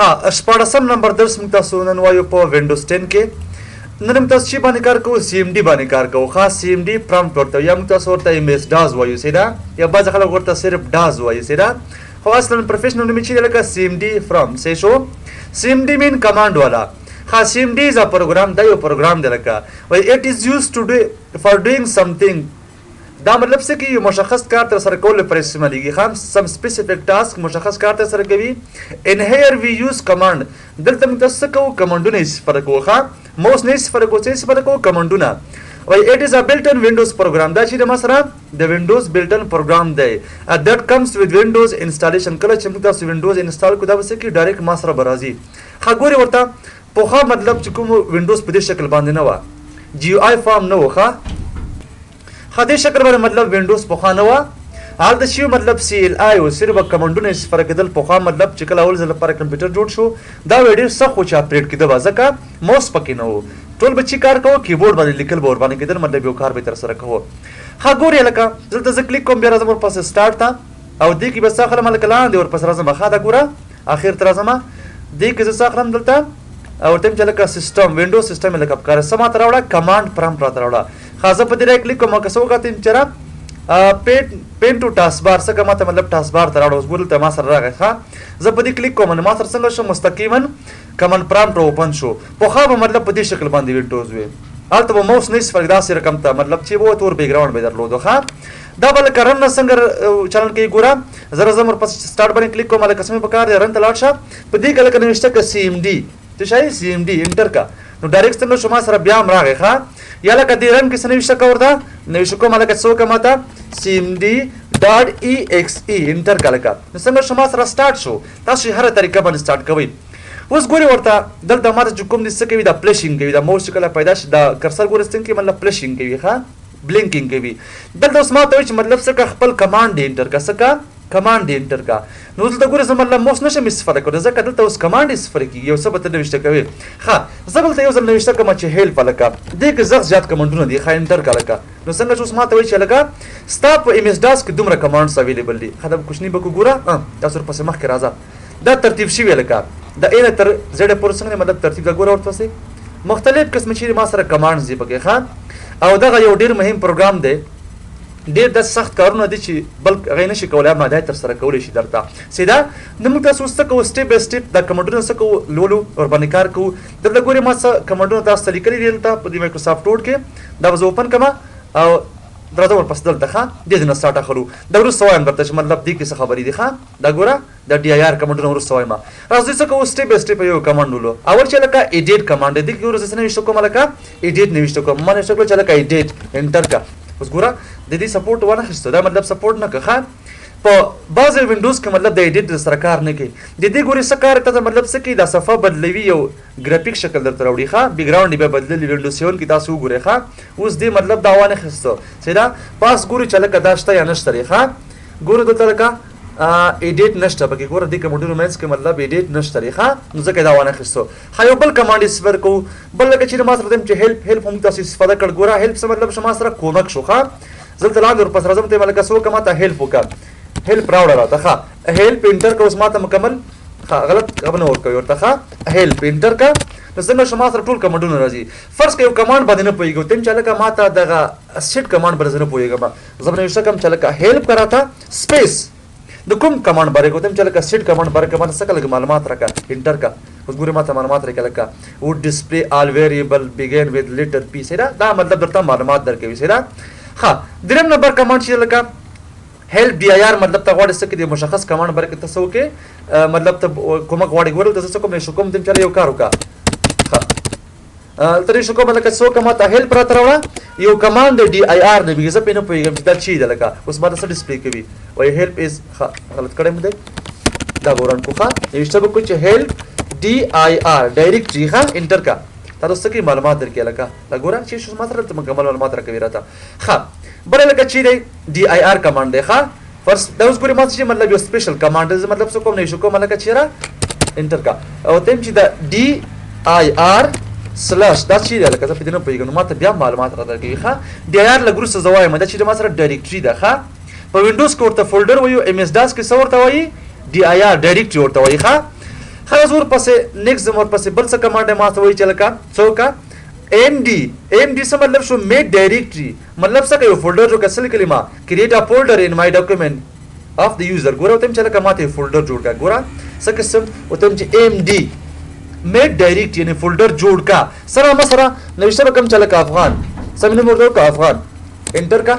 ښه، 16 نمبر درس موږ تاسو نن وایو په وینډوز 10 کې. نن موږ تاسو چې باندې کار کوو، سی ایم ډي باندې کار کوو. ښه، سی ایم ډي پرامپټ ورته یا موږ تاسو ورته ایم ایس ډاز وایو، صحیح ده؟ یا بعضې خلک ورته صرف ډاز وایي، صحیح ده؟ خو اصلا پروفیشنل نوم یې چې دی لکه سی ایم ډي فرام، صحیح شو؟ سی ایم ډي مین کمانډ والا. ښه، سی ایم ډي از ا پروګرام، دا یو پروګرام دی لکه وایي it is use to do for doing something. دا مطلب څه کوي؟ مشخص کار تر سره کولو لپاره استعمالیږي. خام سم سپیسیفیک ټاسک، مشخص کار تر سره کوي. ان هیر وی یوز کمانډ، دلته موږ تاسو څه کوو؟ کمانډونه استفاده کوو. ښه، موس نه استفاده کوو، څه استفاده کوو؟ کمانډونه. وای it is a built in Windows program، دا چې د ما سره د وینډوز built in پروګرام دی، that comes with Windows installation. کله چې موږ تاسو وینډوز انسټال کو، دا به څه کوي؟ ډایرکټ ما سره به راځي. ښه، ګورې ورته، پخوا مطلب چې کوم وینډوز په دې شکل باندې نه وه، جی آی فارم نه و. ښه ښه، دې شکل باندې مطلب وینډوز پخوا نه وه. هلته چې مطلب سی ال آی و، صرف کمانډونه استفاده کېدل. پخوا مطلب چې کله اول ځل لپاره کمپیوټر جوړ شو، دا وی ډېر سخت و چې اپریټ کېده به، ځکه موس پکې نه و. ټول به چې کار کوو، کیبورډ باندې لیکل به ورباندې کېدل، مطلب یو کار به تر سره کوو. ښه، ګورې لکه دلته زه کلیک کوم، بیا راځم ورپسې سټارټ ته او دې کې به څه اخلم؟ لکه لاندې ورپسې راځم. ښه، دا ګوره، اخر ته راځم، دې کې زه څه اخلم دلته؟ او ورته چې لکه سیستم، وینډوز سیستم لکه پکار څه ماته راوړه؟ کمانډ پرامپټ راته راوړه. ښه، زه په دې راي کلیک کوم، که څه وکتم چې را پین ټو ټاسک بار څه ماته مطلب ټاسک بار ته راوړه. اوس ګورل ته ما سره راغی. ښه، زه په دې کلیک کوم، نو ما سره څنګه شو؟ مستقیما کمانډ پرامپټ اوپن شو. پخوا به مطلب په دې شکل باندې وینډوز وي، هلته به موس نه استفاده، داسې رقم ته مطلب چې وو تور بیکګراوند به درلودو. ښه، دا به لکه رن څنګه چلن کوي؟ ګوره، زه راځم ورپسې سټارټ باندې کلیک کوم، لکه څه مې پکار دی، رن ته لاړ شه. په دې کې لکه نوشته که سی ایم ډي، څه شی؟ سی ایم ډي، انټر کا، نو ډایرکټ څنګه شو؟ ما سره بیا هم راغی. ښه، یا لکه دې رن کې څه نوشته که ورته نوشته کوم، لکه څه وکړه ماته؟ سی ایم ډي ډاټ ای ایکس ای، انټر کا، لکه نو څنګه شو؟ ما سره سټارټ شو. تاسو هره طریقه باندې سټارټ کوئ. اوس ګوري ورته، دلته ماته چې کوم دي څه کوي؟ دا فلشینګ کوي. دا موس چې کله پیدا شي، دا کرسر ګوري څنګه کوي؟ مطلب فلشینګ کوي، ښه، بلینکینګ کوي. دلته اوس ماته وایي چې مطلب څه کا؟ خپل کمانډ دی انټر کا. څه کا؟ کمانډ دی انټر کا. نو دلته ګوره، زه مطلب موس نشم استفاده کولی، ځکه دلته اوس کمانډ استفاده کیږي. یو څه به ته نوشته کوې. ښه، زه دلته یو ځل نوشته کوم چې هیلپ. لکه دې کې زښت زیات کمانډونه دي. ښه، انټر کا، لکه نو څنګه چې اوس ماته وایي چې لکه ستا په ایم ایس ډاس کې دومره کمانډز اویلیبل دي. ښه، دا کوچني به کو ګوره، تاسو ورپسې مخکې راځه. دا ترتیب شوی، لکه د ا نه تر زیډ پورې څنګه مطلب ترتیب دا ګوره، ورپسې مختلف قسم چې ما سره کمانډز دي پکې. ښه، او دغه یو ډیر مهم پروګرام دی، ډیر د سخت کارونه دي چې بل هغه نشي کولای، ما دا تر سره کولی شي درته سیدا. نو موږ تاسو څه کوو؟ سټیپ بای سټیپ دا کمانډونه څه کوو؟ لولو، ورباندې کار کوو. دلته ګورې، ما څه کمانډونه تاسو ته لیکلي دي دلته په دې مایکروسافټ ورډ کې. دا به زه اوپن کړم او راځه ورپسې دلته. ښه، دې نه سټارټ اخلو، دا وروسته وایم درته چې مطلب دې کې څه خبرې دي. ښه، دا ګوره، دا ډي آی آر کمانډونه وروسته وایم. راځئ، څه کوو؟ سټیپ بای سټیپ یو کمانډ ولو. اول چې لکه ایډیټ کمانډ دی، کې ورسې څه نوشته کوم؟ لکه ایډیټ نوشته کوم. ما نوشته کړل چې لکه ایډیټ، انټر کا. اوس ګوره، د دې سپورټ ونه خسته، دا مطلب سپورټ نه که. ښه، په بعضې وینډوز کې مطلب د ایډیټ سره کار نه کوي. د دې ګورې څه کار ته مطلب څه کوي؟ دا صفحه بدلوي، یو ګرافیک شکل درته راوړي. ښه، بیکګراوند یې بیا بدللی وینډوز 7 کې تاسو وګورئ. ښه، اوس دې مطلب دا وانه خسته، صحیح ده؟ پاس ګوري چې لکه دا شته یا نشته دی. ښه، ګورو دلته لکه ایډیټ نشته پکې. ګوره، دې کمانډونو منځ کې مطلب ایډیټ نشته دی. ښه، نو ځکه دا وانه خستو. ښه، یو بل کمانډ استفاده کوو. بل لکه چې ما سره دم چې هیلپ، هیلپ هم تاسو استفاده کړ. ګوره، هیلپ څه مطلب؟ شما سره کومک شو. ښه، زه دلته لاندې ورپسې راځم، ته لکه څه وکړه؟ ماته هیلپ وکړه، هیلپ راوړه راته. ښه، هیلپ انټر که، اوس ماته مکمل. ښه، غلط غبنه ورکوي ورته. ښه، هیلپ انټر که، نو څنګه شما سره ټول کمانډونه راځي. فرض که یو کمانډ باندې نه پوهېږم، تم چې لکه ماته دغه سیټ کمانډ باندې زه نه پوهېږم، زه به نوشته کوم چې لکه هیلپ که راته سپیس د کوم کمانډ باره کې، تم چې لکه سیټ کمانډ باره کې باندې څه لږ معلومات راکړه، انټر کا. اوس ګورې، ماته معلومات راکړه، لکه would display all variable begin with letter P، صحیح ده؟ دا مطلب درته معلومات درکوي، صحیح ده؟ ښه، دریم نمبر کمانډ چې لکه هیلپ ډي آی آر، مطلب ته غواړې څه کې د مشخص کمانډ باره کې ته څه وکې، مطلب ته کومک غواړې. ګورل ته څه کوم نشو کوم، تم چاله یو کار وکړه. ښه، ترې شو کوم لکه څو کما ته هیلپ راته راوړه. یو کمانډ ډي آی آر نه بیږي، زه پرې نه پوهېږم چې دا چی ده. لکه اوس ماته څه ډسپلی کوي؟ وایي هیلپ از. ښه، غلط کړی مې دی، دا به وران کو. ښه، نوشته به کو چې هیلپ ډي آی آر ډایرکټري. ښه، انټر کا، تاسو څه کې معلومات درکې. لکه دا ګوره چې شو ما سره ته مکمل معلومات راکوي راته. ښه، بل لکه چې دی ډي آی آر کمانډ دی. ښه، فرض دا اوس ګورې، ما چې مطلب یو سپیشل کمانډ دی، مطلب څه کوم نه شو کوم، لکه چې را انټر کا او تم چې دا ډي آی آر سلاش دا چې دی، لکه زه په دې نه پوهېږم، نو ما ته بیا معلومات را درکوي. ښه، ډي آی آر لږ وروسته زه وایم. دا چې ما سره ډایرکټري ده. ښه، په وینډوز کې ورته فولډر وایو، ایم ایس ډاس کې څه ورته وایي؟ ډي آی آر ډایرکټري ورته وایي. ښه. خلاص ورپسې نیکسټ زم، ورپسې بل څه کمانډ ما ته وایي چې لکه څوک ایم ډي. ایم ډي څه مطلب شو؟ میډ ډایریکټری، مطلب څه یو فولډر جوړ کړه. څه کلمه کریټ ا فولډر ان مای ډاکومنټ اف د یوزر. ګوره ته چې لکه ماته فولډر جوړ کا. ګوره څه قسم وته چې ایم ډي میډ ډایریکټ، یعنی فولډر جوړ کا. سره ما سره نوشته کوم چې لکه افغان سمینه ورته کا افغان، انټر کا.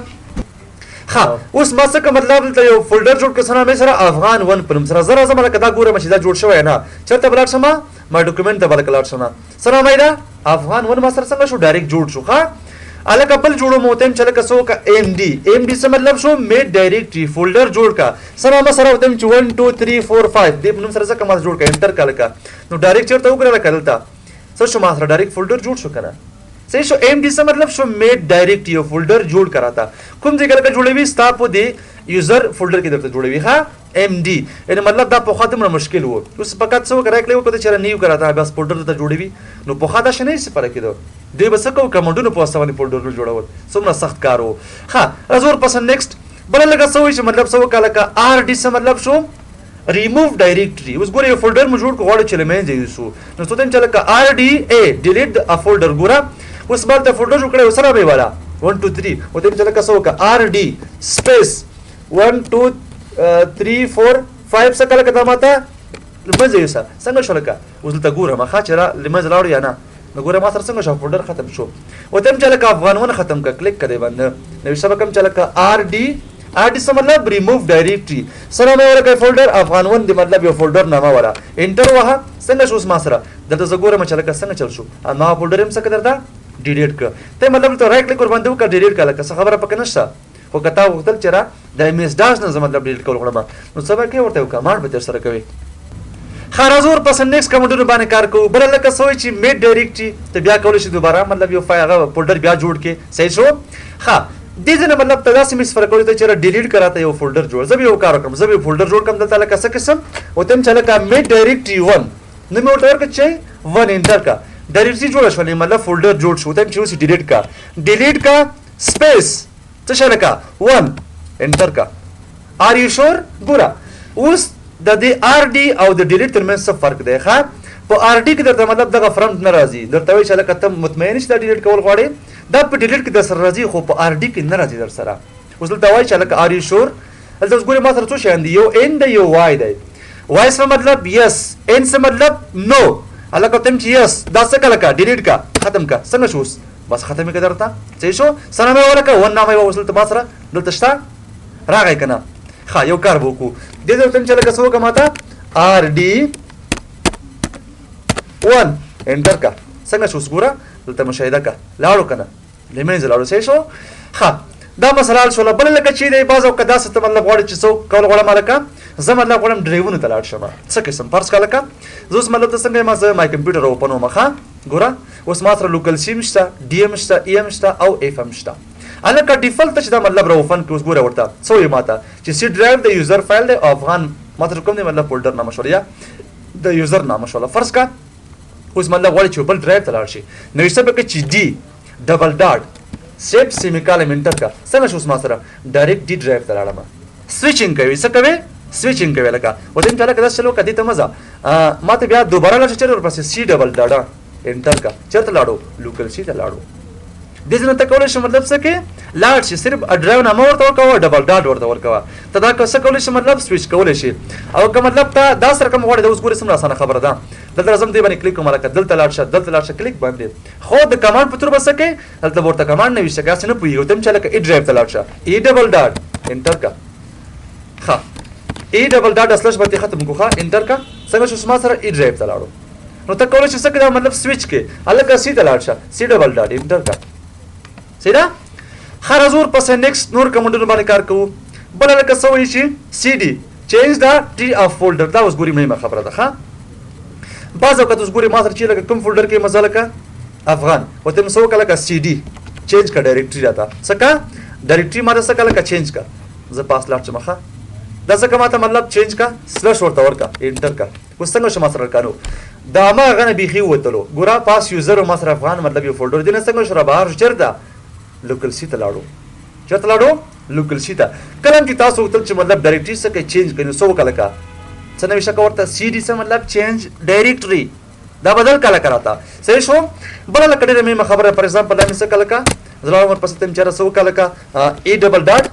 ها اوس ما څه مطلب دلته یو فولډر جوړ کړ، سره مې سره افغان 1 پرم سره زره زما لکه دا ګوره چې دا جوړ شوی نه، چرته بلاټ شمه ما ډاکومنټ ته بلک لاړ شمه، سره مې دا افغان 1 ما سره څنګه شو؟ ډایرکټ جوړ شو. ها الکه بل جوړو مو تم چې لکه څوک ایم ډي. ایم ډي څه مطلب شو؟ میډ ډایریکټری، فولډر جوړ کا. سره ما سره تم چې 1 2 3 4 5 دې نوم سره څه ما جوړ کا، انټر کا. لکه نو ډایرکټ چرته وګوره لکه دلته څه شو؟ ما سره ډایرکټ فولډر جوړ شو کنه؟ صحیح شو. ایم ډي څه مطلب شو؟ میډ ډایریکټ، یو فولډر جوړ کراته. کوم ځای کې جوړوي؟ ستا په دې یوزر فولډر کې درته جوړوي. ها ایم ډي یعنی مطلب دا پخوا دومره مشکل وو، اوس فقط څه وکړه کله وکړه چې نیو کراته بس فولډر درته جوړوي. نو پخوا دا شنه څه فرق کېدو، دوی به څه کو کمانډونو په واسطه باندې فولډرونه جوړول، څومره سخت کار وو. ها راځو ورپسې نیکسټ. بل لکه څه وایي چې مطلب څه وکړه لکه ار ډي څه مطلب شو؟ ریموو ډایریکټری. اوس ګوره یو فولډر مو جوړ کو، غواړو چې له منځه یوسو، نو څه چې لکه ار ډي ای ډیلیټ ا فولډر. ګوره اوس بل ته فولډر جوړ کړی سره به والا 1 2 3 او ته چې لکه څه وکړه ار ډي سپیس 1 2 3 4 5 څه کله کته ماته لمنځه یوسه. څنګه شو؟ لکه اوس دلته ګوره ما ښه چې را لمنځه لاړو یا نه؟ نو ګوره ما سره څنګه شو؟ فولډر ختم شو. او ته چې لکه افغان 1 ختم کړه، کلیک کړې باندې نو څه کوم چې لکه ار ډي. ار ډي څه مطلب؟ ریموو ډایریکټری. سره مې ورکه فولډر افغان 1 دی، مطلب یو فولډر نامه ولا، انټر وه. څنګه شو؟ اوس ما سره دلته زه ګورم چې لکه څنګه چل شو، ما فولډر هم څه درته ډیلیټ کړ. ته مطلب ته رایټ کلیک ور باندې وکړه، ډیلیټ کړه، لکه څه خبره پکې نشته. خو که تا غوښتل چې را د ایم اس ډاش نه زه مطلب ډیلیټ کول غواړم، نو څه به کوې؟ ورته یو کمانډ به ترسره کوې. ښه راځو ورپسې نیکسټ کمانډونو باندې کار کوو. بله لکه څه وایي چې میډ ډایریکټري ته بیا کولی شي دوباره مطلب یو فایل هغه فولډر بیا جوړ کړې. صحیح شو. ښه دې ځای نه مطلب ته داسې مې استفاده کولی چې ډیلیټ کړه ته یو فولډر جوړ. زه به یو کار وکړم، زه به یو فولډر جوړ کړم دلته لکه څه قسم او ته هم چې لکه میډ ډایریکټري 1 نو مې ورته ورکړه چې 1 انټر کړه، ډایریکټري جوړه شوه، مطلب فولډر جوړ شو. ته هم چې اوس ډیلیټ کړه، ډیلیټ کړه سپیس څه شی لکه 1 انټر کړه. ار یو شور؟ ګوره اوس د دې ار ډي او د ډیلیټ ترمنځ څه فرق دی؟ ښه په ار ډي کې درته مطلب دغه فرنټ نه راځي، درته وایي چې لکه ته مطمئن شې دا ډیلیټ کول غواړې، دا په ډیلیټ کې در سره راځي خو په ار ډي کې نه راځي در سره. اوس دلته وایي چې لکه ار یو شور؟ دلته اوس ګورې ما سره څو شیان دي، یو ان دی یو وای دی. وای څه مطلب؟ یس. ان څه مطلب؟ نو. هلکه ته چې یس دا څه کله کا ډیلیټ کا ختم کا. څنګه شو؟ اوس بس ختم یې که درته. صحیح شو. څه نامه یې ورکه؟ 1 نامه یې اوس دلته ما سره دلته شته راغی که نه؟ ښه یو کار به وکړو، دې ځای ته چې لکه څه وکړه ماته ار ډي 1 انټر کا. څنګه شو؟ اوس ګوره دلته مشاهده کا، لاړو که نه؟ له منځه لاړو. صحیح شو. ښه دا مسله حل شوله. بله لکه چې دی بعض اوقات داسې ته مطلب غواړې چې څوک کول غواړم، لکه زه مطلب غواړم ډرایوونو ته لاړ شم. څه قسم فرض کړه لکه زه اوس مطلب ته څنګه یم، زه مای کمپیوټر اوپنوم. ښه ګوره اوس ما سره لوکل سیم شته، ډي ایم شته، ای ایم شته او اف ام شته. هلکه ډیفالت ته چې دا مطلب را اوپن کړي، اوس ګوره ورته څه وایي ماته چې سی ډرایو د یوزر فایل دی او افغان ما ته کوم دی مطلب فولډر نامه شوله یا د یوزر نامه شوله. فرض کړه اوس مطلب غواړي چې بل ډرایو ته لاړ شي، نوشته به کړي چې ډي ډبل ډاټ سیف سیمیکالم انټر کا. څنګه شو؟ اوس ما سره ډایرکټ ډي ډرایو ته لاړم. سویچینګ کوي، څه کوي؟ سویچینګ کوي. لکه ودې ته لکه داسې چلو که دې ته مه ځه، ما ته بیا دوباره لاړ شه چېرته ورپسې سی ډبل ډاټ انټر کا. چېرته لاړو؟ لوکل سی ته لاړو. دې ځای نه ته کولی شې مطلب څه کې لاړ شي، صرف ډرایو نامه ورته ورکوه، ډبل ډاټ ورته ورکوه، ته دا څه کولی شې مطلب سویچ کولی شې. او که مطلب ته داسې رقم غواړې، دا اوس ګورې څومره اسانه خبره ده. دلته راځم دې باندې کلیک کوم، لکه دلته لاړ شه، دلته لاړ شه، کلیک باندې خو د کمانډ په تر به څه کوې؟ دلته به ورته کمانډ نه وي، څه نه پوهېږي. ته هم چې لکه ای ډرایو ته لاړ شه، ای ډبل ډاټ انټر کا. ښه ای ډبل ډاټ سلش به ختم کړو. ښه انټر کا. څنګه شو؟ ما سره ای ډرایو ته لاړو. نو ته کولی شې څه کړې؟ مطلب سویچ کې هلکه سی ته لاړ شه، سی ډبل ډاټ انټر کا. صحیح ده. ښه راځو ورپسې نیکسټ نور کمانډونو باندې کار کوو. بله لکه څه وایي چې سی ډي چینج دا ټری اف فولډر. دا اوس ګوري مهمه خبره ده. ښه بعض اوقات اوس ګوري ما سره چې لکه کوم فولډر کې مزه لکه افغان ورته مې څه وکړه لکه سی ډي چینج کړه ډایریکټري راته. څه کا ډایریکټري ماته څه کړه لکه چینج کړه، زه پاس لاړ شم. ښه دا ځکه ماته مطلب چینج کا سلش ورته ورکړه انټر کا. اوس څنګه شو؟ ما سره کانو دا ما هغه نه بیخي ووتلو. ګوره پاس یوزر ما سره افغان مطلب یو فولډر دی نه څنګه شو را بهر شو؟ چېرته لوکل سی ته لاړو. چېرته لاړو؟ لوکل سی ته. کله هم چې تاسو غوښتل چې مطلب ډایریکټري څه کوي چینج کړئ، نو څه وکړه لکه څه نوشته که ورته سی ډي، څه مطلب چینج ډایریکټري، دا بدل کله که راته صحیح شو. بله لکه ډېره مهمه خبره، فار ایگزامپل دا مې څه که لکه زه لاړم ورپسې ته مې چېرته څه وکړه لکه ای ډبل ډاټ،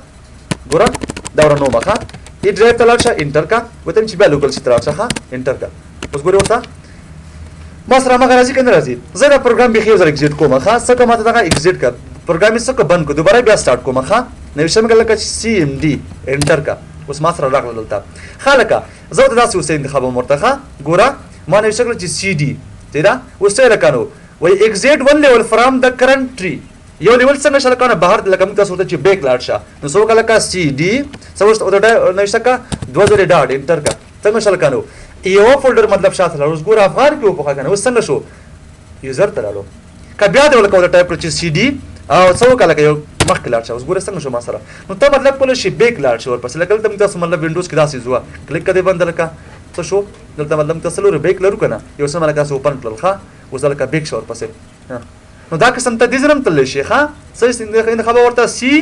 ګوره دا ورنومه ښه ای ډرایو ته لاړ شه، انټر که، ورته چې بیا لوکل سي ته لاړ شه، ښه انټر که. اوس ګورې ورته ما سره هماغه راځي که نه راځي؟ زه دا پروګرام بیخي یو ځل اګزیټ کوم، ښه څه که ما ته دغه اګزیټ که پروګرام یې څه که بند که، دوباره بیا سټارټ کوم، ښه نوشته مې که لکه چې سی ایم ډي انټر که. اوس ما سره راغله دلته، ښه لکه زه ورته داسې اوس انتخابوم ورته، ښه ګوره ما نوشته کړل چې سی ډي، صحیح ده. اوس څه یې لکه نو وایي اګزیټ ون لیول فرام د کرنټ ټری، یو لیول څنګه شه لکه بهر لکه موږ تاسو ورته چې بیک لاړ شه، نو څه وکړه لکه سی ډي څه ورته نوشته که دوه ځلې ډاټ انټر که، څنګه شه لکه نو یو فولډر مطلب شاته لاړ. اوس ګوره افغان کې وپوښه که نه، اوس څنګه شو یوزر ته لاړو. که بیا دې ولکه ورته ټایپ کړو چې سی ډي او څه وکړه لکه یو مخکې لاړ شه، اوس ګوره څنګه شو ما سره، نو ته مطلب کولی شي بیک لاړ شي ورپسې. لکه دلته موږ تاسو مطلب وینډوز کې داسې ځو، کلیک که دې بنده لکه څه شو دلته مطلب موږ تاسو لرو بیک لرو که نه، یو څه لکه داسې اوپن کړل، ښه اوس لکه بیک شه ورپسې. نو دا قسم ته دې ځای هم تللی شي، ښه څه انتخابه ورته سی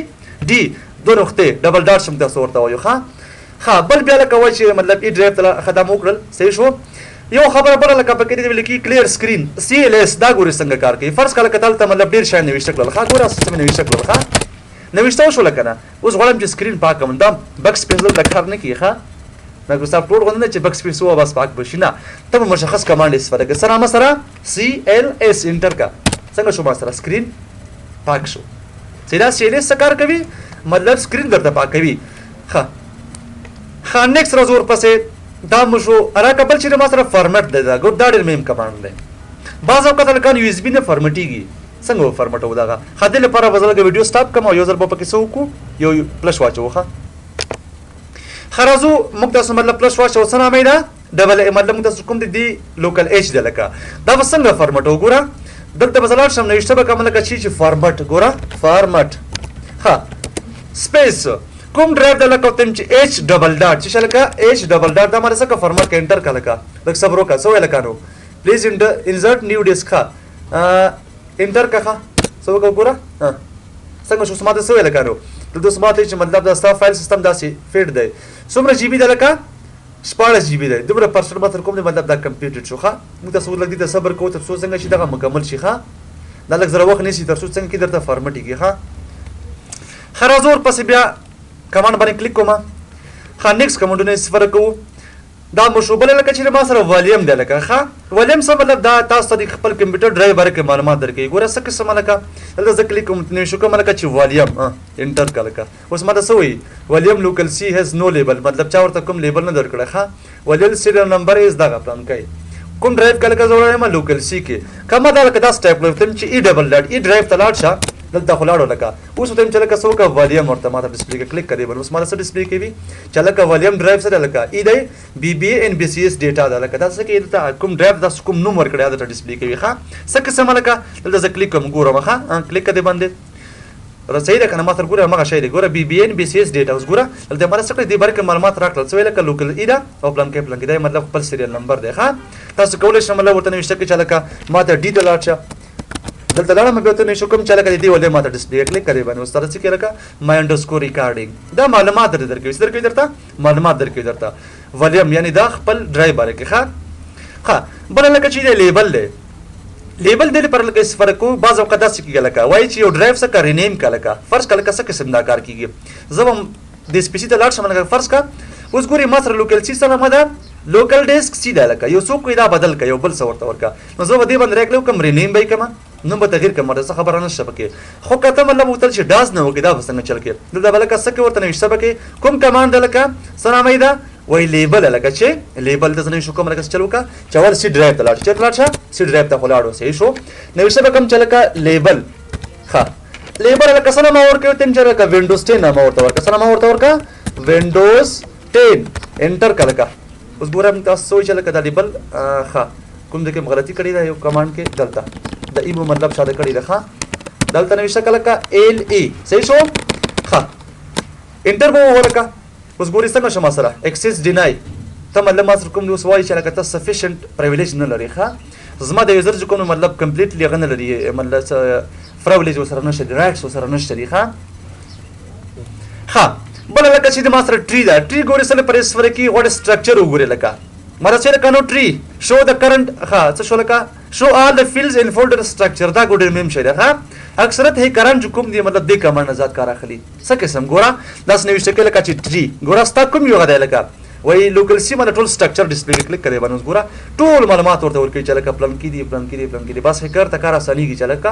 ډي دوه نقطې ډبل ډاټ چې موږ تاسو ورته وایو، ښه ښه بل بیا لکه وایي چې مطلب ای ډرایو ته ښه دا مو وکړل، صحیح شو. یو خبره بله لکه پکې دې لیکي کلیر سکرین سی ال اس، دا ګوري څنګه کار کوي. فرض کړه لکه دلته مطلب ډېر شیان نوشته کړل، ښه ګوره څه مې نوشته کړل، ښه نوشته وشول که نه. اوس غواړم چې سکرین پاک کړم، دا بکس پیس دلته کار نه کوي، ښه مایکروسافټ ورډ غوندې نه چې بکس پیس ووهه بس پاک به شي، نه ته به مشخص کمانډ استفاده کوې. څه نامه سره سی ال اس انټر که، څنګه شو ما سره سکرین پاک شو. چې دا سی ال اس څه کار کوي؟ مطلب سکرین درته پاکوي. ښه ښه نیکسټ راځو ورپسې، دا مو شو راکه. بل چې ما سره فارمټ دی، دا ګور دا ډېر مهم کمانډ دی. بعض اوقات هلکان یو اس بي نه فارمټېږي، څنګه به فارمټوو دغه؟ ښه دې لپاره به زه لږه ویډیو سټاپ کړم او یو ځل به پکې څه وکړو، یو فلش واچوو. ښه ښه راځو موږ تاسو مطلب فلش واچوو، څه نامه یې ده؟ ډبل ای، مطلب موږ تاسو کوم دی دی لوکل ایچ دی. لکه دا به څنګه فارمټ وګوره، دلته به زه لاړ شم نوشته به کړم لکه چې فارمټ، ګوره فارمټ، ښه سپیس کوم ډرایو ده لکه تم چې ایچ ډبل ډاټ چې لکه ایچ ډبل ډاټ دا ماره څنګه فارمټ کې انټر کړه، لکه لږ صبر وکړه. څه وایي لکه نو پلیز انسرټ نیو ډیسک، ښه انټر کړه، ښه څه وکړه ګوره څنګه شو. ما ته څه وایي لکه نو دلته اوس ما ته چې مطلب دا ستا فایل سیستم داسې فیټ دی، څومره جی بي ده لکه 16 جی بي دی، دومره پرسنټ ما تر کوم دی مطلب دا کمپلیټډ شو. ښه موږ تاسو لږ دې ته صبر کوو تر څو څنګه چې دغه مکمل شي. ښه دا لږ زره وخت نیسي تر څو څنګه کې درته فارمټېږي. ښه ښه راځو ورپسې بیا کمانډ باندې کلیک کوم. ښه نیکسټ کمانډونه استفاده کوو. دا مو شو. بله لکه چې ما سره والیم دی لکه، ښه والیم څه مطلب دا تاسو ته د خپل کمپیوټر ډرایو باره کې معلومات درکوي. ګوره څه قسم لکه دلته زه کلیک کوم نو شو کوم لکه چې والیم انټر کړه لکه اوس ما ته څه وایي والیم لوکل سی هیز نو لیبل، مطلب چا ورته کوم لیبل نه درکړی. ښه والیم سیریل نمبر از دغه پلان کوي کوم ډرایو کې لکه زه وړایم لوکل سی کې، که ما دا لکه داسې ټایپ کړم چې ای ډبل ډاټ ای ډرایو ته لاړ شه، دلته خو لاړو لکه اوس ورته چې لکه څه وکړه والیم ورته ما ته ډسپلی کې کلیک کړې، بل اوس ما ته څه ډسپلی کوي چې لکه والیم ډرایو سره لکه ای دی بي بي ان بي سي اس ډیټا ده، لکه دا څه کوي دلته کوم ډرایو داسې کوم نوم ورکړی درته ډسپلی کوي. ښه څه قسم لکه دلته زه کلیک کوم ګورم، ښه کلیک کړې باندې صحیح ده که نه؟ ما سره ګوره هماغه شی دی، ګوره بي بي ان بي سي اس ډیټا. اوس ګوره دلته ما څه کړی دې باره کې معلومات راکړل، څه وایي لکه لوکل ای ده او پلان کې پلان کې دا مطلب خپل سیریل نمبر دی. ښه تاسو کولی شئ مطلب ورته نوشته کړئ چې لکه ما ته ډي ته لاړ شه، دلته لاړم بیا ته نشو کوم چې لکه دې ولې ما ته ډسپلی کلیک کړې باندې اوس تاسو څه کې لکه مای انډرسکور ریکارډینګ دا معلومات درکوي، څه درکوي درته؟ معلومات درکوي درته والیم، یعنی دا خپل ډرایو باره کې. ښه ښه بله لکه چې دی لیبل دی، لیبل دې لپاره لکه استفاده کوو. بعض اوقات داسې کېږي لکه وایي چې یو ډرایو څخه رینیم کړه، لکه فرض کړه لکه څه قسم دا کار کېږي، زه به د اس پي سي ته لاړ شم لکه فرض کړه اوس ګوري ما سره لوکل سي سره ده لوکل ډیسک سي ده، لکه یو څوک دا بدل کړه یو بل څه ورته ورکړه، نو زه به دې باندې رایټ کلیک وکړم رینیم به یې کړم، نوم به تغیر کړم، ورته څه خبره نشته پکې. خو که ته مطلب وتل چې ډاز نه وکړې دا به څنګه چل کې، دلته به لکه څه کې ورته نوشته به کې کوم کمانډ ده لکه څه نامه یې ده وایي لیبل، لکه چې لیبل ته زه نوشته کوم لکه څه چل وکړه چې اول سي ډرایو ته لاړ شه، چېرته لاړ شه؟ سي ډرایو ته خو لاړو، صحیح شو. نوشته به کوم چې لکه لیبل، ښه لیبل لکه څه نامه ورکوي ته چې لکه وینډوز 10 نامه ورته ورکړه، څه نامه ورته ورکړه؟ وینډوز 10 انټر کړه لکه اوس ګوره موږ تاسو څه وایي چې لکه دا لیبل، ښه کوم ځای کې مې غلطي کړې ده یو کمانډ کې دلته د ای مو مطلب شاده کړې ده. ښه دلته نوشته کړه لکه ال ای، صحیح شو. ښه انټر به ووهو لکه اوس ګوري څنګه شو ما سره اکسس ډینای، ته مطلب ما سره کوم دی اوس وایي چې لکه ته سفیشنټ پریویلیج نه لرې. ښه زما د یوزر چې کوم مطلب کمپلیټلی هغه نه لري، مطلب څه پریویلیج ورسره نشته دی، رایټس ورسره نشته دی. ښه ښه بله لکه لکه چې د ما سره tree ده، tree ګورې سره پرې سره کې غوړ structure وګورې لکه ما سره کنو tree show the current ښه څه شو لکه show all the fields in folder structure. دا ګورې مهم شی ده ښه. اکثرت هیکران چې کوم دی مطلب دې command نه زیات کار اخلي. څه قسم ګوره داسې نوشته کوي لکه چې tree ګوره ستا کوم یو دی لکه وای local C باندې ټول structure display click کړي باندې ګوره ټول معلومات ورته ورکوي چې لکه پلان کې دي پلان کې دي پلان کې دي. بس هیکر ته کار اسانیږي چې لکه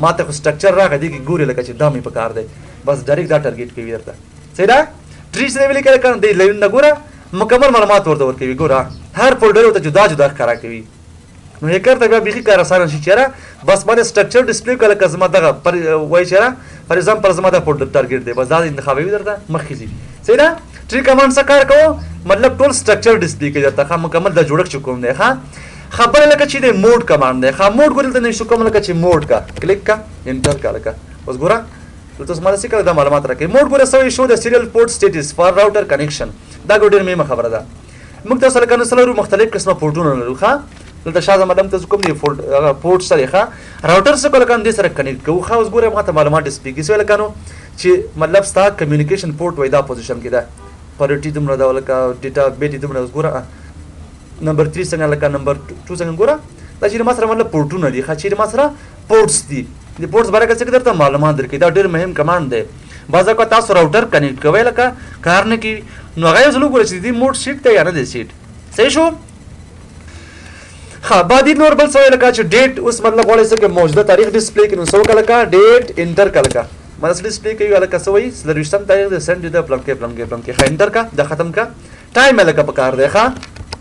ماته خو structure راغی دی کې ګوري لکه چې دا مې پکار دی، بس direct دا target کوي درته. صحیح ده؟ tree سره ویل کړه کنه دی line نه ګوره مکمل معلومات ورته ورکوي. ګوره هر folder ورته جدا جدا ښکاره کوي. نو هیکر ته بیا بیخي کار اسانه شي چېرې بس باندې structure display کړه لکه زما دغه پر وایي چېرې for example زما دا folder target دی، بس دا انتخابوي درته مخکې ځي. صحیح ده؟ tree command څه کار کوو؟ مطلب ټول structure display کوي درته ښه، مکمل دا جوړښت چې کوم دی ښه. خبره لکه چې د mode command دی ښه. mode ګورې دلته نشته کوم لکه چې mode کا کلیک کا enter کا لکه اوس ګوره دلته اوس ماته څه کړه دا معلومات راکوي. mode ګوره څه وایي؟ show the serial port status for router connection. دا ګوره ډېر مهمه خبره ده. موږ تاسو لکه نو څه لرو؟ مختلف قسمه پورټونه لرو ښه. دلته شاه زما تاسو کوم دی فولډ هغه پورټ سره ښه راوټر څه کول کنه دې سره connect کوو ښه. اوس ګوره ماته معلومات display کوي. څه لکه نو چې مطلب ستا communication port وای دا position کې ده، priority دومره ده لکه data bit دومره. اوس ګوره نمبر 3 څنګه لکه نمبر 2 څنګه ګوره دا چې ما سره مطلب پورټونه دي ښه، چې ما سره ports دي. د ports باره کې څه درته معلومات درکوي. دا ډېر مهم command دی. بعض اوقات تاسو router connect کوئ لکه کار نه کوي، نو هغه یو ځل وګورئ چې د دې mode set دی یا نه دی set. صحیح شو؟ ښه بعد نور بل څه وایي لکه چې date اوس مطلب غواړئ څه کې موجوده تاریخ display کړي، نو څه وکړه لکه date enter کړه لکه مطلب څه display کوي لکه څه وایي څلورویشتم تاریخ دی Sunday ده پلان کې پلان کې پلان کې. ښه enter کا دا ختم کا. time یې لکه پکار دی ښه.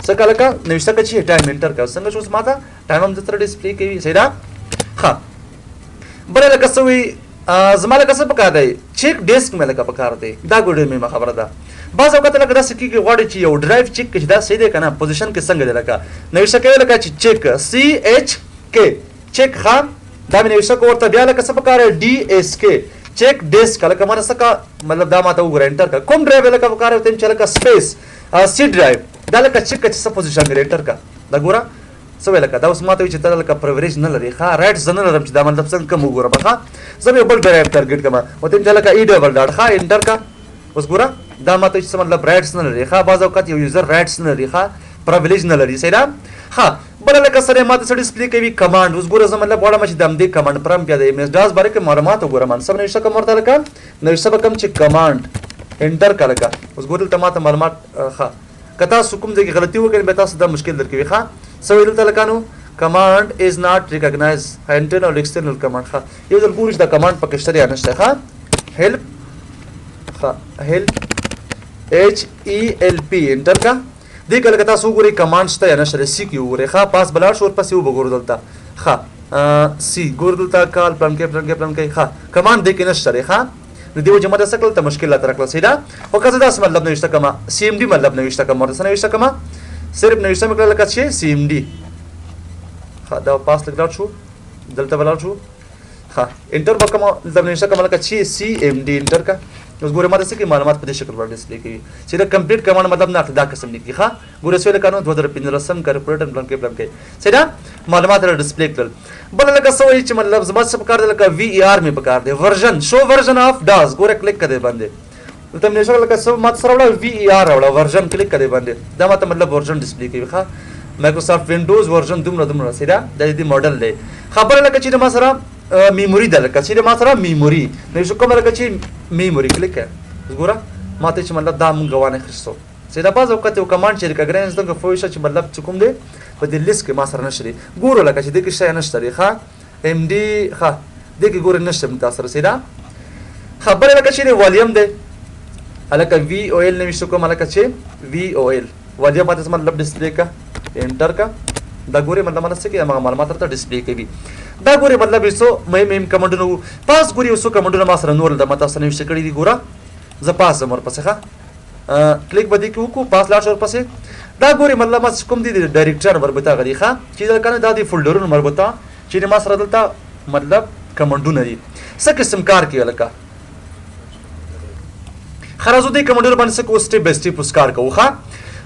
څه کړه لکه نوشته کړه چې time enter کا. څنګه چې اوس ماته time هم درته display کوي. صحیح ده؟ ښه بله لکه څه وایي زما لکه څه پکار دی؟ check disk مې لکه پکار دی. دا ګوره ډېر مهمه خبره ده. بعض اوقات لکه داسې کېږي غواړي چې یو drive check کړي چې دا صحیح دی که نه، position کې څنګه دی لکه نوشته کوي لکه چې check C H K check ښه دا مې نوشته کړه ورته. بیا لکه څه پکار دی؟ D S K check disk لکه مانه څه کا مطلب دا ماته وګوره enter کړه. کوم drive لکه پکار دی؟ ورته چې لکه space C drive دا لکه check کړه چې څه position دی enter کړه. دا ګوره څه وایي لکه دا اوس ماته وایي چې ته لکه privilege نه لرې ښه، right زه نه لرم چې دا مطلب څنګه کوم وګورم ښه. زه به یو بل drive target کړم ورته چې لکه E double dot ښه enter کړه. اوس ګوره دا ماته چې څه مطلب rights نه لري ښه. بعض اوقات یو user rights نه لري ښه، privilege نه لري. صحیح ده؟ ښه بله لکه سره ماته څه display کوي command. اوس ګوره زه مطلب غواړم چې د همدې command prompt بیا د MS DOS باره کې معلومات وګورم. څه نوشته کوم ورته لکه نوشته به کوم چې command enter کړه لکه. اوس ګوره دلته ماته معلومات ښه که تاسو کوم ځای کې غلطي وکړئ بیا تاسو دا مشکل درکوي ښه. څه وایي دلته لکه نو command is not recognize internal external command ښه. یو ځل ګورو چې دا command پکې شته یا نشته ښه. help ښه help H E L P enter کا. دې کله که تاسو وګورئ command شته یا نشته C کې وګورئ ښه. پاس به لاړ شو ورپسې وبه ګورو دلته ښه. C ګورو دلته کال پلان کې پلان کې پلان کې ښه command دې کې نشته دی ښه. نو دې وجه ماته څه کړل ته مشکل راته راکړل. صحیح ده؟ خو که زه داسې مطلب نوشته کړم C M D مطلب نوشته کړم ورته څه نوشته کړم صرف نوشته مې کړل لکه چې C M D ښه. دا پاس لږ لاړ شو دلته به لاړ شو ښه enter به کړم دلته به نوشته کړم لکه چې C M D enter کړه. اوس ګوره ماته څه کوي معلومات په دې شکل باندې display کوي چې دا complete command مطلب نه اخلي دا قسم لیکي ښه. ګوره څه لکه نو 2015 corporate پلان کې پلان کې صحیح ده معلومات را display کړل. بل لکه څه وایي چې مطلب زما څه پکار دی لکه V E R مې پکار دی version show version of DOS. ګوره کلیک کړه باندې دلته مې نشو لکه څه ماته سره راوړه V E R راوړه version click کړه باندې دا ماته مطلب version display کوي ښه. Microsoft Windows version دومره دومره صحیح ده دا دې ماډل دی. خبره لکه چې ما سره memory ده لکه چې ما سره memory نو شو کوم لکه چې memory click کړه. اوس ګوره ماته چې مطلب دا مونږ وانه خستو صحیح ده. بعض اوقات یو command چې recognize دغه فوی شه چې مطلب چې کوم دی په دې لیست کې ما سره نشته دی. ګورو لکه چې دې کې شی نشته دی ښه. M D ښه دې کې ګوره نشته موږ تاسو سره صحیح ده. خبره لکه چې والیم دی هلکه V O L نوشته کوم لکه چې V O L volume ماته څه مطلب display کا enter کا. دا ګورې مطلب ماته څه کوي هغه معلومات راته display کوي. دا ګورې مطلب یو څو مهم مهم command ونه وو. پاس ګورې یو څو command ونه ما سره نور د ما تاسو نوشته کړي دي. ګوره زه پاس ځم ورپسې ښه. کلیک به دې کې وکړو پاس لاړ شو ورپسې. دا ګورې مطلب ما کوم دي د directory مربوطه غلي ښه چې دا کنه دا د folder ونو مربوطه چې ما سره دلته مطلب command ونه دي څه قسم کار کوي لکه ښه. راځو دې command ونو باندې څه کوو step by step اوس کار کوو ښه.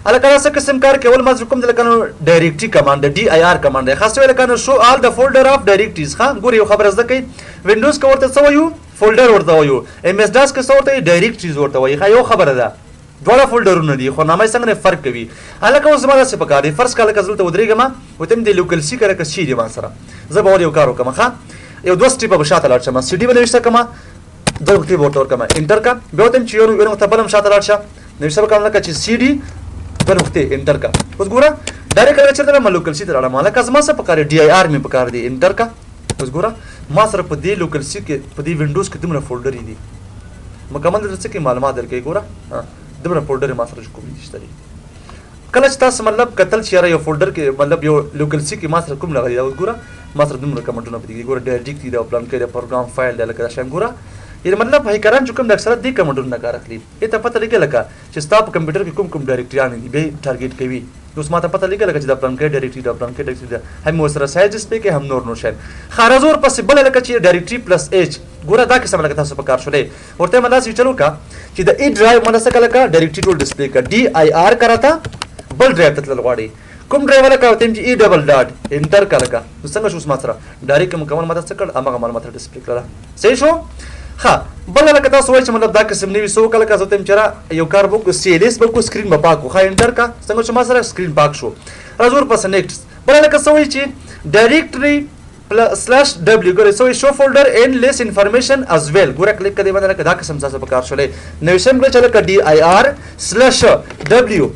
هلکه دا څه قسم کار کوي؟ اول ما کوم دی لکه نو directory command دی D I R command دی ښه. څه وایي لکه نو show all the folder of directories ښه. ګورې یو خبره زده کړئ Windows که ورته څه وایو فولډر ورته وایو. ایم اس ډاس کې څه ورته وایي؟ ډایرکټریز ورته وایي. ښه، یو خبره ده، دواړه فولډرونه دي خو نامه یې څنګه فرق کوي. هلکه اوس زما داسې پکار دی، فرض کړه لکه زه دلته ودرېږم، ورته مې د لوکل سي که لکه سي دی ما سره، زه به ور یو کار وکړم. ښه، یو دوه سټیپه به شاته لاړ شم، سي ډي به نوشته کړم، دوه نقطې به ورته ورکړم، انټر کړه. بیا ورته چې یو نقطه بل هم شاته لاړ شه، نوشته به کړم لکه چې سي ډي دوه نقطې انټر کړه. اوس ګوره ډایرکټ لکه چېرته لاړم، لوکل سي ته لاړم. هلکه زما څه پکار دی؟ ډي آی آر مې پکار دی، انټر کړه. اوس ګوره ما سره په دې لوکل سي کې په دې وینډوز کې دومره فولډرې دي، مکمل درته څه کې معلومات درکوي. ګوره دومره فولډرې ما سره کوم دي شته دي. کله چې تاسو مطلب کتل چې یاره یو فولډر کې مطلب یو لوکل سي کې ما سره کوم راغلی، دا اوس ګوره ما سره دومره کمنټونه پکې دي. ګوره ډایرکټ دي، دا پلان کې د پروګرام فایل دی، لکه دا شیان. ګوره یعنی مطلب هیکران چې کوم د اکثره دې کمنټونو نه کار اخلي. دې ته پته لګي لکه چې ستا په کمپیوټر کې کوم کوم ډایرکټریان دي، بیا ټارګیټ کوي. اوس ما ته پته لګي لکه چې دا پلان کې ډایرکټری، دا پلان کې ډایرکټری ده، هم ورسره سایز ډسپلی کې هم نور نور شیان. ښه، راځو ورپسې بله لکه چې ډایرکټری پلس ایچ. ګوره دا قسم لکه تاسو په کار شولې، ورته مې داسې چلو کا چې د ای ډرایو مله څه لکه ډایرکټری ټول ډسپلی کا، ډي آی آر کراته بل ډرایو ته تلل غواړي. کوم ډرایو لکه ورته چې ای ډبل ډاټ انټر کا لکه نو څنګه شو؟ اوس ما سره ډایرکټ مکمل ماته څه کړ، هماغه معلومات ډسپلی کړه. صحیح شو؟ ښه، بله لکه تاسو وایئ چې مطلب دا قسم نه وي، څه وکړه لکه زه ورته وایم چې را یو کار به وکړو، سی ایل ایس به وکړو، سکرین به پاک کړو. ښه، انټر کا، څنګه شو؟ ما سره سکرین پاک شو. راځو ورپسې نیکسټ. بله لکه څه وایي چې ډایرکټري سلاش ډبلیو. ګورئ څه وایي؟ شو فولډر اینډ لیس انفارمیشن از ویل. ګوره کلیک کړئ باندې لکه دا قسم تاسو په کار شولې. نوشته مې کړل چې لکه ډي آی آر سلاش ډبلیو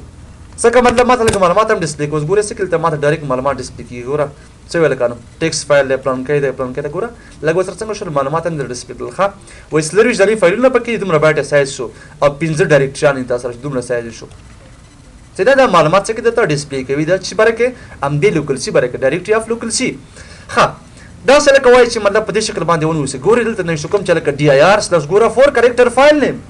څه مطلب ماته لکه معلومات هم ډسپلی کړو. اوس ګورئ څه کړل، ماته ډایرکټ معلومات ډسپلی کېږي. ګوره څه ویل کانو ټیکس فایل دی، پلان کې دی، پلان کې دی. ګوره لږ ورسره څنګه شول، معلومات هم در ډسپلی کړل. ښه، وایي 24 ځلې فایلونه پکې دومره بایټ سایز شو او 5 ډایرکټریان یې تاسو سره دومره سایز شو. چې دا معلومات څه کې درته ډسپلی کوي، دا چې باره کې همدې لوکل سي باره کې ډایرکټري اف لوکل سي. ښه، دا څه لکه وایي چې مطلب په دې شکل باندې ونیسئ. ګورئ دلته نوشته کوم چې لکه ډي آی آر سلش ګوره فور کریکټر فایل نیم،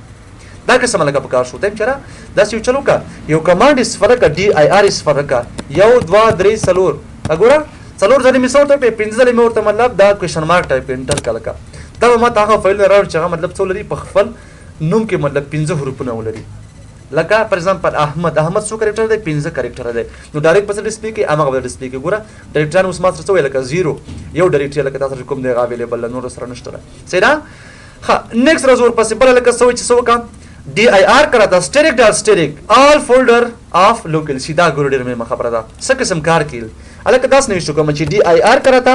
دا قسم لکه په کار شو. دیم چې را داسې یو چل وکړه، یو کمانډ استفاده کړه، ډي آی آر استفاده کړه، 1 2 3 4. ګوره څلور ځلې مې څه ورته وکړې، 5 ځلې مې ورته مطلب دا کوېشن مارک ټایپ کړ، انټر کړه. لکه دا به ماته هغه فایلونه راوړي چې هغه مطلب څه ولري، په خپل نوم کې مطلب 5 حروفونه ولري. لکه فار ایگزامپل احمد، احمد څو کریکټر دی؟ 5 کریکټر دی. نو ډایرکټ په څه ډسپلی کې؟ هماغه به ډسپلی کې. ګوره ډایرکټران اوس ما سره څه وایي، لکه 0 یو ډایرکټري لکه تاسو سره کوم دی هغه اویلیبل ده، نور سره نشته ده. صحیح ده؟ ښه، نیکسټ راځو ورپسې بله لکه څه وایي چې څه وکړه، ډي آی آر کړه دا سټریک ډاټ سټریک آل فولډر اف لوکل سي. دا ګوره ډېره مهمه خبره ده، څه قسم کار کوي. هلکه داسې نوشته کوم چې ډي آی آر کړه تا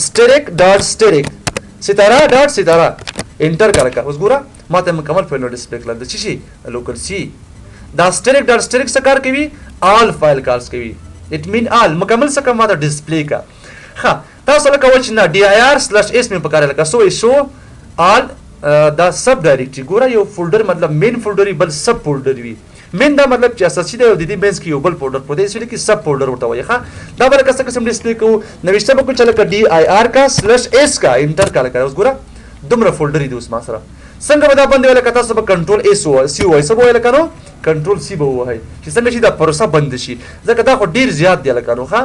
سټریک ډاټ سټریک ستاره ډاټ ستاره انټر کړه. اوس ګوره ما ته مکمل فایل ډسپلی کړل د څه شي لوکل سي. دا سټریک ډاټ سټریک څه کار کوي؟ آل فایل کارز کوي، اټ مین آل مکمل څه کوم ماته ډسپلی کا. ښه، تاسو لکه وایئ چې نه ډي آی آر سلش ایس مې پکار لکه څه وایي شو آل دا سب ډایرکټري. ګوره یو فولډر مطلب مین فولډر وي، بل سب فولډر وي. مین دا مطلب چې اساسي دی او د دې منځ کې یو بل فولډر پروت دی، چې لیکي سب فولډر ورته وایي. ښه، دا به لکه څه قسم ډسپلی کوو، نوشته به کوو چې لکه ډي آی آر کا سلش ایس کا انټر کا. لکه اوس ګوره دومره فولډر دي اوس ما سره. څنګه به دا بندې وي؟ لکه تاسو به کنټرول ایس سی ووایئ، څه به ووایئ؟ لکه نو کنټرول سی به ووهئ چې څنګه شي دا پروسه بند شي، ځکه دا خو ډېر زیات دی. لکه نو ښه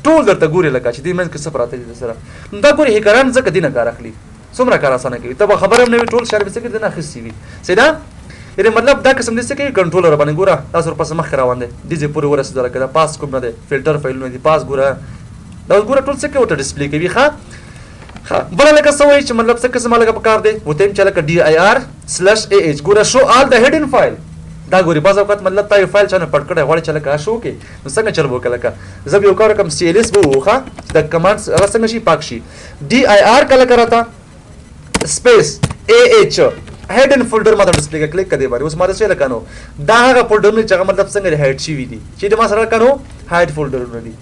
ټول درته ګوري لکه چې دې منځ کې څه پراته دي سره. نو دا ګوري هیکران ځکه دې نه کار اخلي، څومره کار اسانه کوي، ته به خبر هم نه وي، ټول شیان به څه کوي دې نه اخیستي وي. صحیح ده؟ یعنې مطلب دا قسم دې څه کوي کنټرولر باندې. ګوره تاسو ورپسې مخکې روان دی، دې ځای پورې ورسېده، لکه دا پاس کوم نه دی، فلټر فایلونه دي پاس. ګوره دا اوس ګوره ټول څه کوي ورته ډسپلی کوي. ښه، ښه، بله لکه څه وایي چې مطلب څه قسم لکه په کار دی، ورته وایم چې لکه ډي آی آر سلش ای ایچ. ګوره شو آل د هډن فایل. دا ګوري بعض اوقات مطلب تا یو فایل چا نه پټ کړی غواړي چې لکه شو کې، نو څنګه چل به وکړه؟ لکه زه به یو کار وکړم، سی ایل ایس به ووخه چې دا کمانډ هغه څنګه شي پاک شي. ډي آی آر کله که راته سپیس ای ایچ هډن فولډر ماته ډسپلی کړه، کلیک کړه دې باندې. اوس ماته څه لکه نو دا هغه فولډرونه چې هغه مطلب څنګه دي هایډ شوي دي، چې د ما سره لکه نو هایډ فولډرونه دي.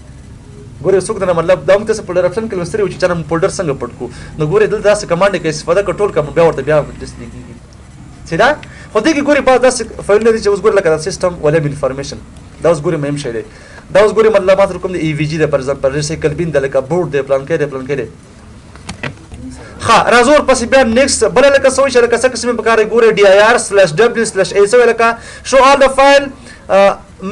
ګورې څوک دنه مطلب دا موږ ته فولډر اپشن کې لوستلی و چې چا نه فولډر څنګه پټ کړو. نو ګورې دلته داسې کمانډ کې استفاده کړه، ټول کم بیا ورته بیا ډسپلی کېږي. صحیح ده؟ خو دې کې ګورې بعض داسې فایلونه دي چې اوس ګورې لکه دا سیستم ولیم انفارمیشن، دا اوس ګورې مهم شی دی. دا اوس ګورې مطلب ما سره کوم دی ای وی جی دی، فار ایگزامپل ریسایکل بین دی، لکه بورډ دی، پلان کې دی، پلان کې دی. ښه، راځو ورپسې بیا نیکسټ بله لکه څه وایي چې لکه څه قسم یې په کار دی. ګورې ډي آی آر سلش ډبلیو سلش ای څه وایي لکه شو آل د فایل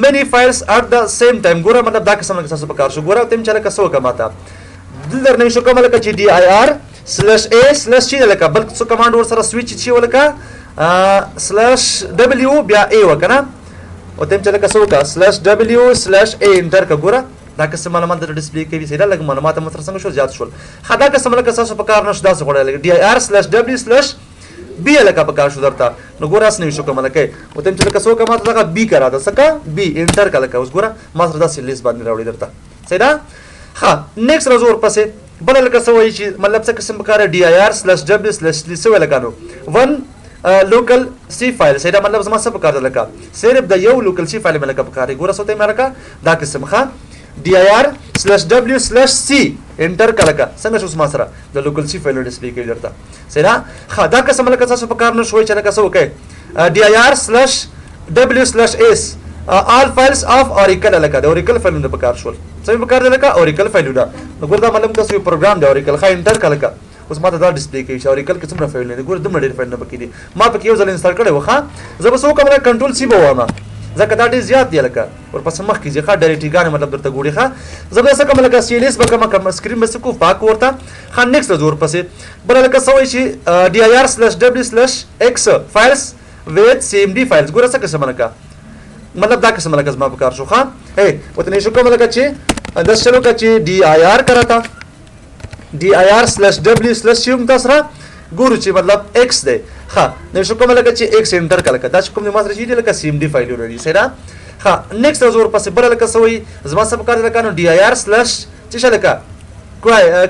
many files at the same time. ګوره مطلب دا قسم لکه تاسو په کار شو. ګوره ته چې لکه څه وکړه ماته دلته درنه شو کوم لکه چې ډي آی آر سلش ای سلش چې لکه بل څه کمانډ ورسره سویچ چې ولکه سلش ډبلیو بیا ای وکنه، او ته چې لکه څه وکړه سلش ډبلیو سلش ای انټر که. ګوره دا قسم معلومات درته ډسپلی کوي. صحیح ده؟ لږ معلومات مو سره څنګه شو زیات شول. ښه، دا قسم لکه تاسو په کار نه شو داسې غواړی لکه ډي آی آر سلش ډبلیو سلش بی لکه پکار شو درته، نو ګوره اس نوي شو کوم لکه وته چې لکه سو کما ته دغه بی کرا ده سکه بی انټر کله اوس ګوره ما سره داسې لیست باندې راوړي درته. صحیح ده. ها نیکسټ راځو ورپسې بل لکه څه وایي چې مطلب څه قسم پکار ډي آی آر سلیش ډبلیو سلیش څه ویل کانو 1 لوکل سی فایل. صحیح ده. مطلب زما څه پکار ده لکه صرف د یو لوکل سی فایل مې لکه پکار دی. ګوره څه ته مې لکه دا قسم ښه ډي آی آر سلیش ډبلیو سلیش سی انټر کله څنګه شو زما سره د لوکل سی فایل ډیسپلی کوي درته. صحیح ده. ښه دا قسم لکه تاسو پکار نه شوی چې لکه څه وکړئ ډي آی آر سلیش ډبلیو سلیش اس آل فایلز اف اوریکل لکه د اوریکل فایلونه پکار شول. څه مې پکار دی لکه اوریکل فایلونه. نو ګوره دا مطلب تاسو یو پروګرام دی اوریکل. ښه انټر کړه لکه اوس ماته دا ډیسپلی کوي چې اوریکل کې څومره فایلونه دي. ګوره دومره ډېر فایلونه پکې دي، ما پکې یو ځل انسټال کړی و. ښه زه به څه وکړم لکه کنټرول سی به ووایم ځکه دا ډېر زیات دی لکه ورپسې مخکې ځي. ښه ډایرکټریګانې مطلب درته ګوري. ښه زه به څه کوم لکه سی ایل اس به کوم، کوم سکرین به څه کوو پاک ورته. ښه نیکسټ راځو ورپسې بله لکه څه وایي چې ډي آی آر سلیش ډبلیو سلیش ایکس فایلز ویت سی ایم ډي فایلز. ګوره څه قسم لکه مطلب دا قسم لکه زما په کار شو. ښه ورته نه شو کوم لکه چې داسې چلو که چې ډي آی آر که راته ډي آی آر سلیش ډبلیو سلیش چې هم تاسو سره ګورو چې مطلب ایکس دی. ښه نو شو کوم لکه چې ایکس انټر کړه لکه دا چې کوم دی ما سره چې دی لکه سی ایم ډي فایلونه دي. صحیح ده. ښه نیکسټ راځو ورپسې بله لکه څه وایي زما څه په کار دی لکه نو ډي آی آر سلیش څه شی لکه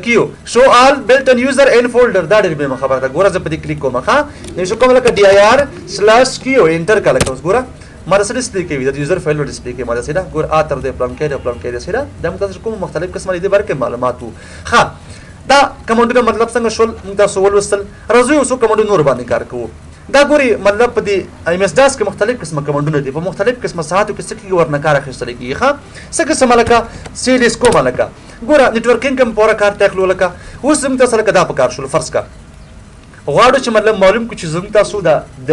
کیو شو آل بیلټ ان یوزر ان فولډر. دا ډېر مهمه خبره ده. ګوره زه په دې کلیک کوم. ښه نو شو کوم لکه ډي آی آر سلیش کیو انټر کړه لکه اوس ګوره ما د څه ډیسپلی کوي د یوزر فایل ډیسپلی کوي ما د صحیح ده. ګوره آ تر دې پلان کې دی پلان کې دی. صحیح ده. دا موږ تاسو کوم مختلف قسمه دي باره کې معلومات وو. ښه دا کمانډونه مطلب څنګه شول موږ تاسو ولوستل. راځو یو څو کمانډونه نور باندې کار کوو. دا ګوري مطلب په دې ایم اس ډاس کې مختلف قسمه کمانډونه دي، په مختلف قسمه ساعتو کې څه کېږي ورنه کار اخیستل کېږي. ښه څه قسمه لکه سی ایل اس کومه لکه ګوره نټورکینګ هم پوره کار ته اخلو لکه اوس زموږ تاسو لکه دا په کار شول. فرض که غواړو چې مطلب معلوم کړو چې زموږ تاسو د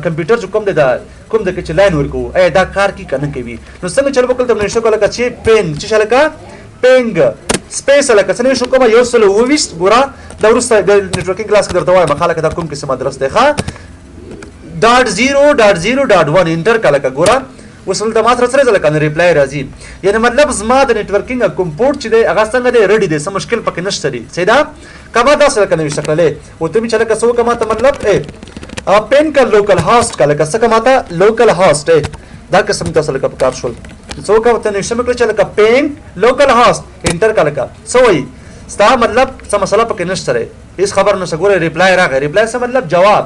کمپیوټر چې کوم دی دا کوم دی چې لاین ورکوو ایا دا کار کوي که نه کوي. نو څنګه چل وکړل ته نوشته کړه لکه چې پین چې شي لکه پینګ سپیس لکه څه نوشته کومه 127. ګوره دا وروسته د نټورکینګ کلاس کې درته وایم ښه لکه دا کوم قسم ادرس دی. ښه ډاټ زیرو ډاټ زیرو ډاټ ون انټر کړه لکه ګوره اوس دلته ما سره څه لکه ریپلای راځي. یعنې مطلب زما د نټورکینګ کوم پورټ چې دی هغه څنګه دی ریډي دی، څه مشکل پکې نشته دی. صحیح ده. که ما داسې لکه نوشته کړلې ورته مې چې لکه څه وکړه ما ته مطلب پین که لوکل هاست که لکه څه که ما ته لوکل هاست دا قسم تاسو لکه په کار شول. څه وکړه ورته نوشته مې کړه چې لکه پین لوکل هاست انټر که لکه څه وایي ستا مطلب څه مسله پکې نشته دی، هېڅ خبر نشته. ګوره ریپلای راغی. ریپلای څه مطلب جواب،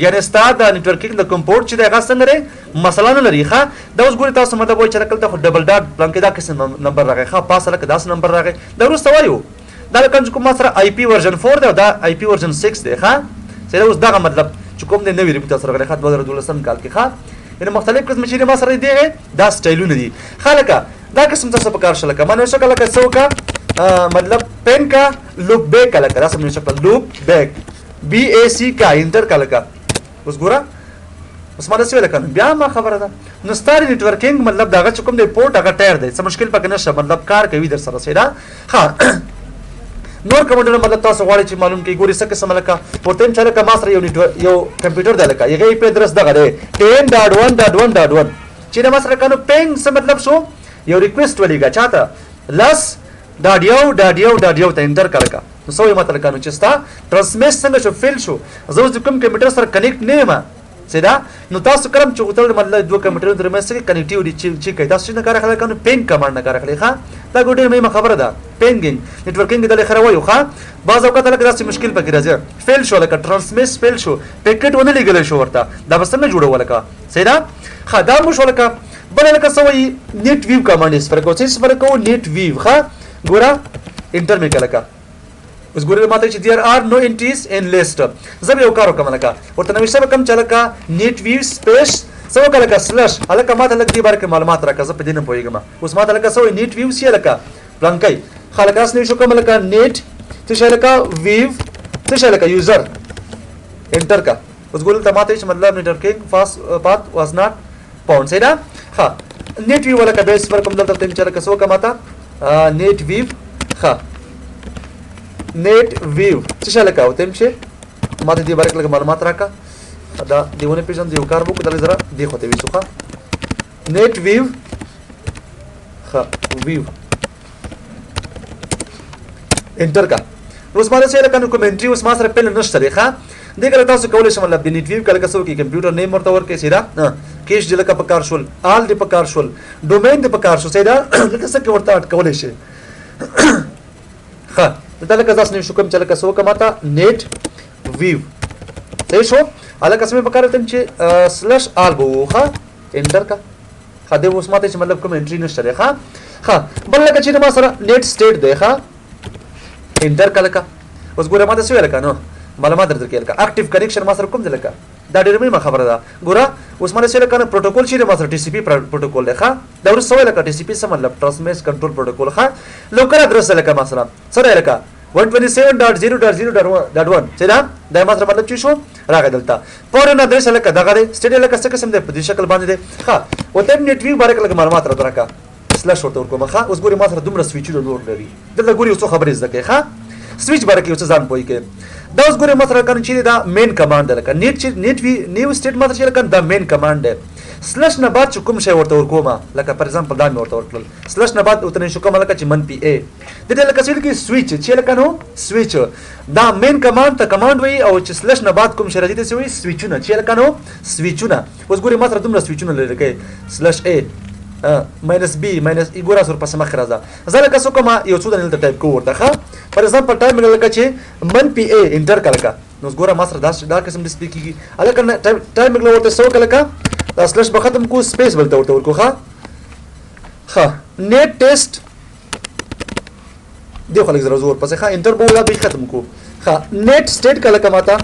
یعنې ستا د نټورکینګ د کوم پورټ چې دی هغه څنګه دی مسله نه لري. ښه دا اوس ګوري تاسو مطلب وایي چې لکه دلته خو ډبل ډاټ پلان کې دا قسم نمبر راغی. ښه پاسه لکه داسې نمبر راغی. دا وروسته وایو دا لکه چې کوم ما سره آی پی ورژن 4 دی او دا آی پی ورژن 6 دی. ښه صحیح ده. اوس دغه مطلب چې کوم دی نوی ریپورټ تاسو راغلی. ښه 2012 کال کې. ښه یعنې مختلف قسم چې ما سره دی دا سټایلونه دي. ښه لکه دا قسم تاسو په کار شو لکه ما نوشته کړه لکه څه وکړه مطلب پین کا لوپ بیک لکه داسې مې نوشته کړه لوپ بیک بی ای سی کا انټر کا لکه اوس ګوره اوس ما داسې ویل که بیا ما خبره ده. نو ستا د نټورکینګ مطلب د هغه چې کوم دی پورټ هغه ټایر دی، څه مشکل پکې نشته، مطلب کار کوي در سره. صحیح ده. ښه نور کمانډونه مطلب تاسو غواړئ چې معلوم کړئ. ګوري څه قسم لکه ورته هم چې لکه ما سره یو نټورک یو کمپیوټر دی لکه هغه IP ادرس دغه دی 10.1.1.1 چې د ما سره که نو پینګ څه مطلب شو یو ریکویسټ ولیږه چاته 10.1.1.1 ته انټر کړه لکه. نو څه وایي ماته لکه نو چې ستا ترانسمیش څنګه شو فیل شو، زه اوس د کوم کمپیوټر سره کنیکټ نه یم. صحیح ده. نو تاسو کله هم چې غوښتل مطلب دوه کمپیوټرونو ترمنځ څه کنیکټیوټي چې کوي تاسو چې نه کار اخلئ که نو پینګ کمانډ نه کار اخلئ. ښه دا ګوره ډېره مهمه خبره ده پینګینګ نټورکینګ د لې خره وایو. ښه بعض اوقات لکه داسې مشکل پکې راځي فیل شو لکه ترانسمیش فیل شو پیکټ ونه لېږلی شو ورته دا به څنګه جوړوو لکه. صحیح ده. ښه دا مو شو لکه بله لکه څه وایي نیټ ویو کمانډ یې استفاده کوو. څه استفاده کوو نیټ ویو. ښه ګوره انټر مې کړه لکه اوس ګورئ ماته چې there are no entries in list. زه به یو کار وکړم لکه ورته نوشته به کوم چې لکه نیټ ویو سپیس څه وکړه لکه سلش هلکه ماته لږ دې باره کې معلومات راکړه زه په دې نه پوهېږم. اوس ماته لکه څه وایي نیټ ویو څه لکه پلانکی ښه لکه داسې نوشته کوم لکه نیټ څه شی لکه ویو څه شی لکه یوزر انټر که. اوس ګورئ دلته ماته چې مطلب نټورکینګ پات واز ناټ پاونډ. صحیح ده. ښه نیټ ویو لکه بیا استفاده کوم دلته چې لکه څه وکړه ماته نیټ ویو. ښه نیټ ویو څه شی لکه ورته چې ماته دې باره کې لږ معلومات راکړه. دا دې ونه پېژنم یو کار وکړو دا لږ زره دې خوا ته ویسو. ښه نیټ ویو ښه ویو انټر کا. اوس ما داسې لکه نو کوم انټري اوس ما سره پیل نشته دی. ښه دې کله تاسو کولی شئ مطلب د نیټ ویو کله که څه وکړئ کمپیوټر نیم ورته ورکړئ، صحیح ده، کیش دې لکه په کار شول، آل دې په کار شول، ډومین دې په کار شو، صحیح ده، لکه څه کې ورته اډ کولی شئ. ښه دلته لکه داسې نوشته کوم چې لکه څه وکړه ماته نیټ ویو، صحیح شو. هلکه څه مې په کار وتم چې سلش آل به وو، ښه انټر که، ښه دی اوس ماته چې مطلب کوم انټري نشته دی. ښه ښه بل لکه چې ما سره نیټ سټیټ دی، ښه انټر که لکه اوس ګوره ماته څه ویل که نو معلومات درته کې لکه اکټیو کنیکشن ما سره کوم دی، لکه دا ډېره مهمه خبره ده. ګوره اوس ما څه لکه پروتوکول چې ما سره ټي سي پي پروتوکول دی، ښه دا وروسته څه ویل لکه ټي سي پي څه مطلب ټرانسمیس کنټرول پروتوکول. ښه لوکل ادرس لکه ما سره څه دی لکه 127.0.0.1، څه ده دا ما سره مطلب چې شو راغی دلته فورن ادرس لکه دغه دی، سټیټ لکه څه قسم دی په دې شکل باندې دی. ښه ورته نیټ ویو باره کې لږ معلومات راته راکړه، سلش ورته ورکوم. ښه اوس ګورې ما سره دومره سویچونه نور لري، دلته ګورې یو څو خبرې زده کوي. ښه سویچ باره کې یو څه ځان پوه کړئ. دا اوس ګورې ما سره کنه چې دا مین کمانډ دی، لکه نیټ چې نیټ وی نیو سټیټ ما سره چې لکه دا مین کمانډ دی. سلش نه بعد چې کوم شی ورته ورکوم لکه فار ایگزامپل دا مې ورته ورکړل، سلش نه بعد ورته نشو کوم لکه چې من پی ای د دې لکه چې سویچ چې لکه نو سویچ دا مین کمانډ ته کمانډ وایي، او چې سلش نه بعد کوم شی راځي داسې وایي سویچونه چې لکه نو سویچونه. اوس ګورې ما سره دومره سویچونه لري لکه سلش ای ماینس بی ماینس ای، ګوره سور پسې مخکې راځه. زه لکه څه کوم یو څو دانې دلته ټایپ کوم ورته. ښه فار ایگزامپل ټایپ مې لکه چې من پی ای انټر کړه لکه نو اوس ګوره ما سره دا قسم ډسپلی کېږي. هلکه ټایپ مې ورته څه وکړه لکه دا سلش به ختم کو، سپیس بل ته ورته ورکو. ښه ښه نیټ ټیسټ دی خو لږ زره زور پسې، ښه انټر به ولا به ختم کو. ښه نیټ سټیټ کله که ماته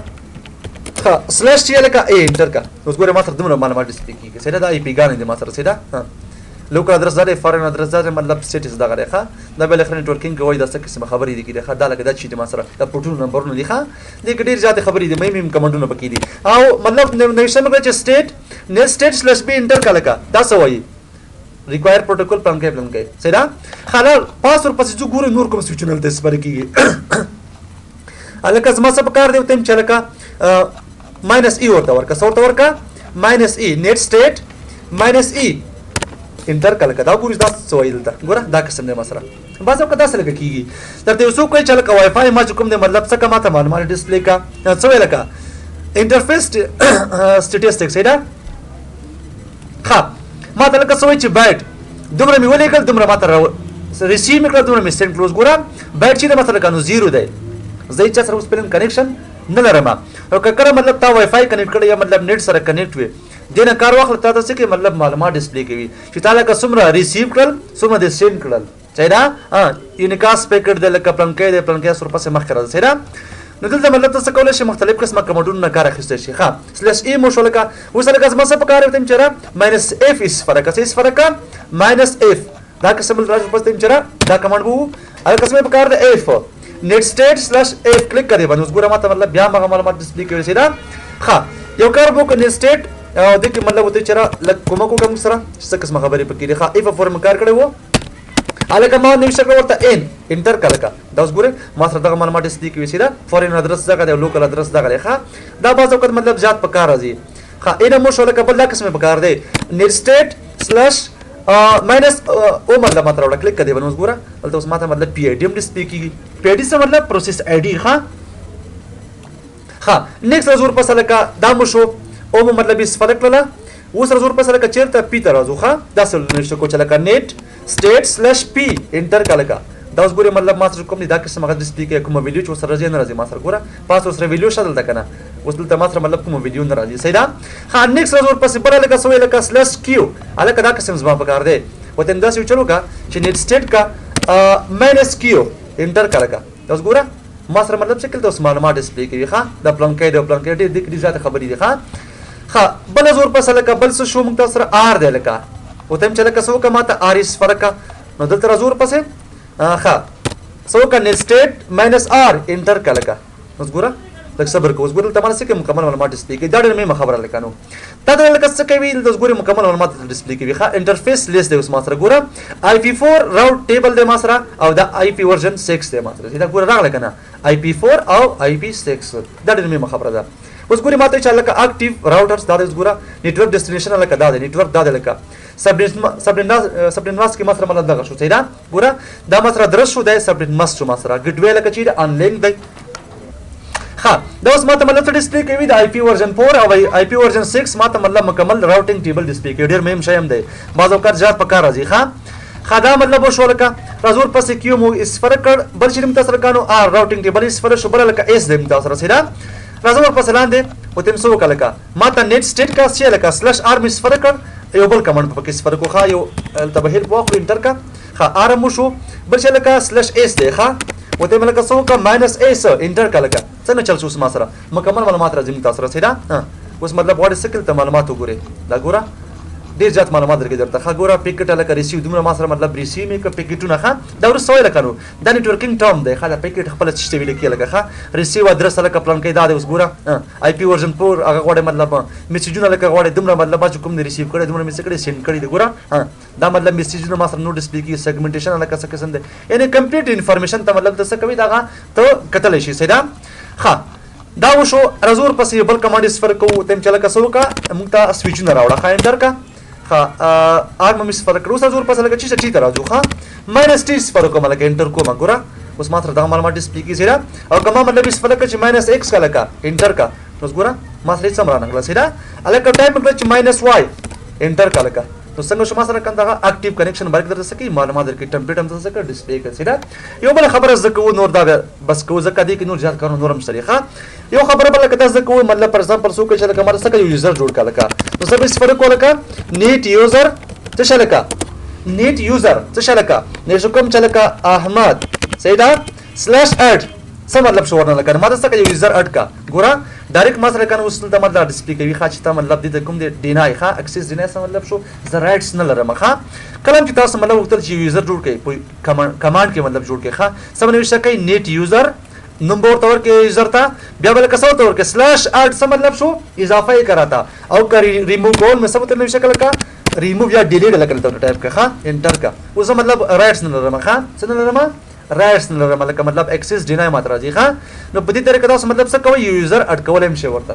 ښه سلش چې لکه ای انټر کا، اوس ګوره ما سره دومره معلومات ډسپلی کېږي. صحیح ده، دا ای پی ګانې دي ما سره، صحیح ده. لوکل ادرس دا دی، فارن ادرس دا دی، مطلب سټیټس دغه دی. ښه دا بل اخر نټورکینګ کوي، دا څه قسمه خبرې دي کېږي. ښه دا لکه دا چې دي ما سره دا پورټونو نمبرونه دي. ښه دې کې ډېر زیاتې خبرې دي، مهم مهم کمانډونه پکې دي. او مطلب نوشته مې کړه چې سټیټ نیټ سټیټ سلش بي انټر کا لکه دا څه وایي ریکوایر پروتوکول پلانکی پلانکی، صحیح ده. ښه پاس ورپسې ځو ګورو نور کوم سویچونه دلته استفاده کېږي. هلکه زما څه په کار دی ورته چې لکه ماینس ای ورته ورکړه، څه ورته ورکړه ماینس ای نیټ سټیټ ماینس ای انټر کړه لکه دا ګوري دا څه وایي دلته ګوره دا قسم دی ما سره. بعض اوقات داسې لکه کېږي درته یو څوک وایي چې لکه وای فای ما چې کوم دی مطلب څه که ماته معلومات ډسپلی کا څه وایي لکه انټرفیس سټیټسټکس، صحیح ده. ښه ما ته لکه څه وایي چې بایټ دومره مې ولیکل، دومره ما ته ریسیو مې کړل، دومره مې سینډ کړل. اوس ګوره بایټ چې دی ما سره لکه نو زیرو دی، زه هېچا سره اوس پلن کنیکشن نه لرم. او که کله مطلب تا وای فای کنیکټ کړی یا مطلب نیټ سره کنیکټ وي دې نه کار واخله، تا ته څه کې مطلب معلومات ډسپلی کوي چې تا لکه څومره ریسیو کړل څومره دې سینډ کړل، صحیح ده. یونیکاس پیکټ دی لکه پلانکی دی پلانکی سور پسې مخکې راځي، صحیح ده. نو دلته مطلب ته څه کولی شي مختلف قسمه کمانډونو نه کار اخیستی شي. ښه سلش ای مو شو لکه اوس لکه زما څه په کار دی چې را ماینس اف استفاده کړه، څه استفاده کړه ماینس اف، دا قسم راځي پس ته چې را دا کمانډ وو. هغه قسم په کار دی اف نیټ سټیټ سلش اف کلیک کړئ باندې اوس ګوره ماته مطلب بیا هغه معلومات ډسپلی کوي، صحیح ده. ښه یو کار به وکړو نیټ سټیټ او دې کې مطلب ورته چې را لږ کومک وکړه موږ سره چې څه قسمه خبرې پکې دي. ښه اف فورم کار کړی وو، هلکه ما نوشته کړه ورته ان انټر کړه لکه دا اوس ګورې ما سره دغه معلومات ډسپلی کوي، صحیح ده. فارن ادرس دغه دی، لوکل ادرس دغه دی. ښه دا بعض اوقات مطلب زیات په کار راځي. ښه اینه مو شو لکه بل دا قسم په کار دی نیټ سټیټ سلش ماینس او مطلب ماته راوړه، کلیک کړه باندې اوس ګوره دلته اوس ماته مطلب پی آی ډي هم ډسپلی کېږي. پی آی ډي څه مطلب پروسس آی ډي. ښه ښه نیکسټ راځو ورپسې لکه دا مو شو او مو مطلب استفاده کړله. اوس راځو ورپسې لکه چېرته پی ته راځو. ښه داسې نوشته کوو چې لکه نیټ سټیټ سلش پی انټر کړه لکه دا اوس ګورې مطلب ما سره کوم دی دا قسم هغه ډسپلی کوي کومه ویډیو چې ورسره راځي نه راځي ما سره. ګوره پاس ورسره ویډیو شته دلته که نه، اوس دلته ما سره مطلب کومه ویډیو نه راځي، صحیح ده. ښه نیکسټ راځو ورپسې بله لکه څه وایي لکه سلش کیو، هلکه دا قسم زما په کار دی ورته همداسې یو چل وکړه چې نیټ سټیټ کا ماینس کیو انټر کړه لکه دا اوس ګوره ما سره مطلب څه کړل اوس معلومات ډسپلی کوي. ښه دا پلانکی دی پلانکی ډېر دې کې ډېر زیاتې خبرې دي. ښه ښه بله زور پسې لکه بل څه شو موږ تاسو سره آر دی لکه ورته هم چې لکه څه وکړه ماته آر استفاده کړه، نو دلته راځو ورپسې. ښه څه وکړه نیټ سټیټ ماینس آر انټر کړه لکه اوس ګوره لږ صبر کوه. اوس ګوره دلته ما څه کوي مکمل معلومات ډسپلی کوي، دا ډېره مهمه خبره لکه نو دا ته لکه څه کوي دلته اوس ګورې مکمل معلومات ډسپلی کوي. ښه انټرفیس لیست دی اوس ما سره، ګوره آی پی 4 راوټ ټیبل دی ما سره او دا آی پی ورژن 6 دی ما سره، دا ګوره راغله که نه آی پی 4 او آی پی 6، دا ډېره مهمه خبره ده. اوس ګورې ماته چې لکه اکټیو راوټرز دا دی، اوس ګوره نیټورک ډیسټینیشن لکه دا دی، نیټورک دا دی لکه سبنیټ ماسک کې ما سره مطلب دغه شو، صحیح ده. ګوره دا ما سره درس شو دی سبنیټ ماسک شو ما سره، ګیټوی لکه چې آن لینک دی. ښه دا اوس ماته مطلب څه display کوي؟ د IP version 4 او IP version 6 ماته مطلب مکمل routing table display کوي. ډیر مهم شی هم دی، بعض اوقات زیات په کار راځي. ښه ښه دا مطلب وشو لکه راځو ورپسې Q مو استفاده کړ، بل چې موږ تاسو سره کانو R routing table استفاده شو، بل لکه S دی موږ تاسو سره صحیح ده. راځو ورپسې لاندې وتم څه وکړه لکه ماته netstat کا چې لکه /R مې استفاده کړ، یو بل command پکې استفاده کو. ښه یو دلته به help واخلو، enter کا. ښه R مو شو، بل چې لکه /S دی. ښه وته مې لکه څه وکړه -S enter کا لکه څنګه چل شو اوس ما سره مکمل معلومات راځي موږ تاسو سره صحیح ده. اوس مطلب غواړې څه کړې ته معلومات وګورې، دا ګوره ډېر زیات معلومات درکې درته. ښه ګوره packet لکه receive دومره ما سره مطلب receive مې که packet ونه. ښه دا وروسته وایي لکه نو دا networking term دی. ښه دا packet خپله څه شی ویل کېږي لکه ښه receive address لکه پلان کې دا دی. اوس ګوره IP version 4 هغه غواړي مطلب message ونه لکه غواړي دومره مطلب چې کوم دی receive کړی دومره مې څه کړی send کړی دی. ګوره دا مطلب message ونه ما سره نو display کېږي، segmentation لکه څه قسم دی، یعنی complete information ته مطلب ته څه کوي دغه ته کتلی شي. صحیح ده. ښه دا وشو، راځو ورپسې یو بل command استفاده کوو. ته چې لکه څه وکړه موږ ته switch ونه راوړه. ښه enter کا. ښه R مې استفاده کړو، اوس راځو ورپسې لکه چې T ته راځو. ښه -T استفاده کوم لکه enter کوم. ګوره اوس ما سره دغه معلومات display کېږي. صحیح ده. او که ما مطلب استفاده کړه چې -X کا لکه enter کا، نو اوس ګوره ما سره هېڅ هم رانغله. صحیح ده. هلکه ټایپ کړه چې -Y enter کا لکه نو څنګه شو ما سره کوم دغه active connection باندې درته څه کوي معلومات درکوي، template هم درته څه کوي display کوي. صحیح ده. یو بله خبره زده کوو نور، دا بیا بس کوو ځکه دې کې نور زیات کارونه نور هم شته. ښه یو خبره بله که تاسو زده کوو مطلب for example څوک چې لکه ما څه کوي user جوړ کړه لکه نو زه به استفاده کوم لکه net user څه شی لکه net user څه شی لکه نشو کوم چې لکه احمد صحیح ده /add څه مطلب شو ورنه لکه ما ته څه کوي user add کا. ګوره direct ما سره کنه اوس دلته مطلب display کوي. ښه چې تا مطلب دې ته کوم دی deny، ښه access deny څه مطلب شو زه rights نه لرم. ښه کله هم چې تاسو مطلب غوښتل چې user جوړ کړئ په command کې مطلب جوړ کړئ. ښه څه به نوشته کوي net user نوم به ورته ورکړي user ته، بیا به لکه څه ورته ورکړي /add څه مطلب شو اضافه یې کړه تا، او که ریموو کول مې څه ورته نوشته کړه لکه ریموو یا delete لکه دلته ټایپ کړه. ښه enter کا. اوس زه مطلب rights نه لرم. ښه څه نه لرم؟ rights نه لرم لکه مطلب access deny ماته راځي. ښه نو په دې طریقه تاسو مطلب څه کوئ یو user add کولی هم شئ ورته.